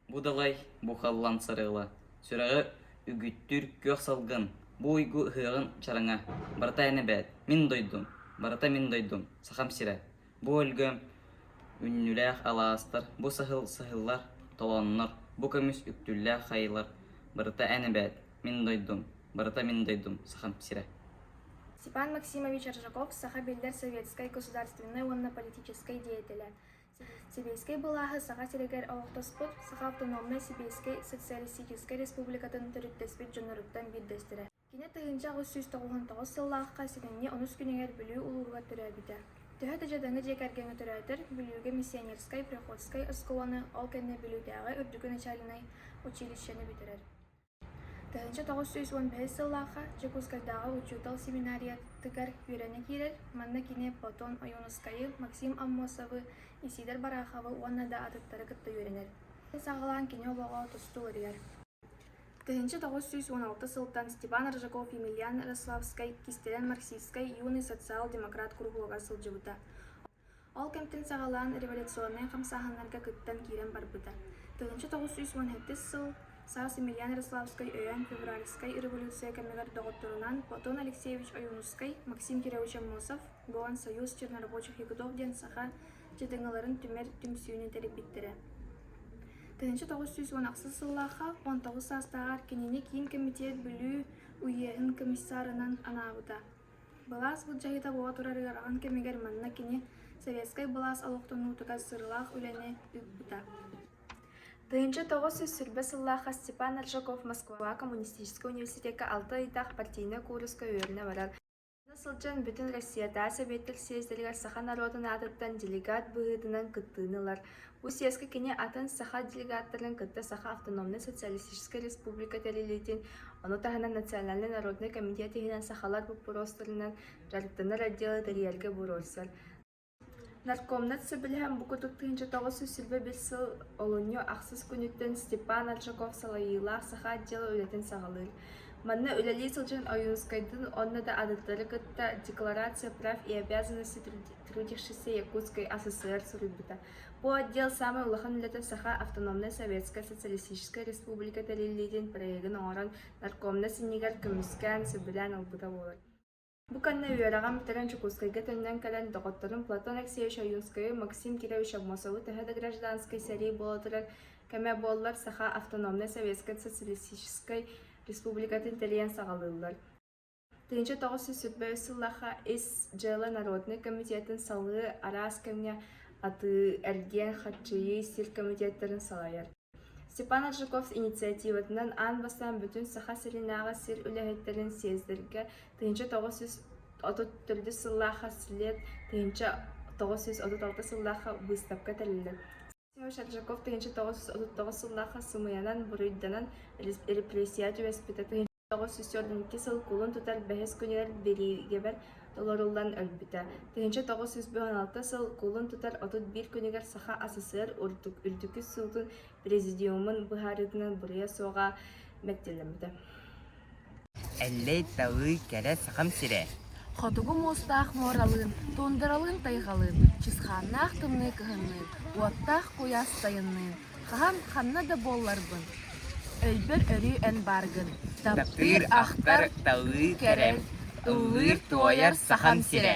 Бу далай, бу халлаан сарыала, сүрэҕи үгүттүүр күөх салгын, бу уйгу ыһыаҕын чараҥа, барыта эн эбээт, мин дойдум, барыта мин дойдум, Сахам сирэ. Бу өлгөм үннүлээх алаастар, бу саһыл саһыллар, толооннор, бу көмүс үктүллээх хайалар, барыта эн эбээт, мин дойдум, барыта мин дойдум, Сахам сирэ. Степан Максимович Аржаков саха биллэр советскай государственнай уонна политическай деятелэ, Сэбиэскэй былааһы Саха сиригэр олохтоспут Саха автономнай Сэбиэскэй Социалистическай Республикатын төрүттэспит дьонноруттан биирдэстэрэ. Кини 1899 сыллаахха сэтинньи онус күнүгэр Бүлүү улууһугар төрөөбүтэ. Төһө да дьадаҥы дьиэ кэргэҥҥэ төрөөтөр, Бүлүүгэ миссионерскай приходскай оскуоланы, ол кэннэ Бүлүүтээҕи үрдүкү начальнай училищены бүтэрэр. 1915 сыллаахха Дьокуускайдааҕы учуутал семинариятыгар үөрэнэ киирэр, манна кини Платон Ойуунускайы, Максим Аммосовы, Исидор Бараховы уонна да атыттары кытта үөрэнэр. Саҕалаан кини олоҕо тосту уларыйар. 1916 сылтан Степан Аржаков Емельян Ярославскай кистэлэҥ марксистскай юный социал-демократ куруһуогар сылдьыбыта. Ол кэмтэн саҕалаан революционнай хамсааһыннарга кыттан киирэн барбыта. 1917 сыл саас Емельян Ярославскай өйөөн Февральскай революция кэмигэр доҕотторунаан Платон Алексеевич Ойуунускай, Максим Кирович Аммосов буолан Союз чернорабочих якутов диэн саха дьадаҥыларын түмэр түмсүүнү тэрийбиттэрэ. 1918 сыллаахха 19 саастааҕар кинини Киин Комитет Бүлүү уеһын комиссарынан анаабыта. Былаас былдьаһыыта буола турар ыарахан кэмигэр манна кини советскай былаас олохтонуутугар сыралаах үлэни ыыппыта. 1920 сыллаахха Степан Аржаков Москва коммунистическай университекка алта ыйдаах партийнай кууруска үөрэнэ барар. Онно сылдьан Бүтүн Россиятааҕы Сэбиэттэр съездэригэр саха норуотун аатыттан делегат быһыытынан кыттыыны ылар. Бу съезкэ кини атын саха делегаттарын кытта Саха автономнай социалистическай республика тэриллиитин, ону таһынан Национальнай народнай комитет иһинэн сахалар боппуруостарынан дьарыктанар отделы тэрийэргэ буруорсар. Наркомнац сөбүлэһэн бу курдук 1921 сыл олунньу ахсыс күнүттэн Степан Аржаков салайыылаах саха отдела үлэтин саҕалыыр. Манна үлэлии сылдьан Ойуунускайдыын уонна да атыттары кытта «Декларация прав и обязанностей трудящихся Якутской ССР» суруйбута. Бу отдел саамай улахан үлэтэ Саха автономнай Советскай Социалистическай Республика тэриллиитин проегын оҥорон наркомнац иннигэр көмүскээн, сөбүлээн ылбыта буолар. Бу кэннэ үөрэҕин бүтэрэн Дьокуускайга төннөн кэлэн, доҕотторун Платон Алексеевич Ойуунскайы, Максим Кирович Аммосовы төһө да гражданскай сэрии буола турар кэмэ буоллар, Саха автономнай Советскай Социалистическай Республикатын тэрийэн саҕалыыллар. 1923 сыллаахха Ис дьыала народнай комитетын салгыы араас кэмҥэ атыы-эргиэн, хаччыйыы, сир комитеттарын салайар. Степан Аржаков инициативатынан аан бастаан бүтүн Саха сиринээҕи сир үлэһиттэрин съездэргэ 1934 сыллаахха слет, 1936 сыллаахха быыстапка тэриллэр. Аржаков 1939 сыллаахха сымыйанан буруйданан репрессия түбэспитэ. 1942 сыл кулун тутар бэһис күнүгэр бириигэбэр толоруллан өлбүтэ. 1956 сыл кулун тутар 31 күнүгэр Саха АССР Үрдүкү суутун президиумун быһаарыытынан буруйа суоҕа мэктиэлэммитэ. Эллэй талыы кэрэ Сахам сирэ Хотугу муустаах муоралыын, туундаралыын тайҕалыын, чысхааннаах тымныы кыһынныын, уоттаах куйаас сайынныын, хаһан ханна да буолларбын, өйбөр өрүү эн бааргын, Таптыыр, ахтар, талыы кэрэм, ыллыыр-туойар Сахам сирэ.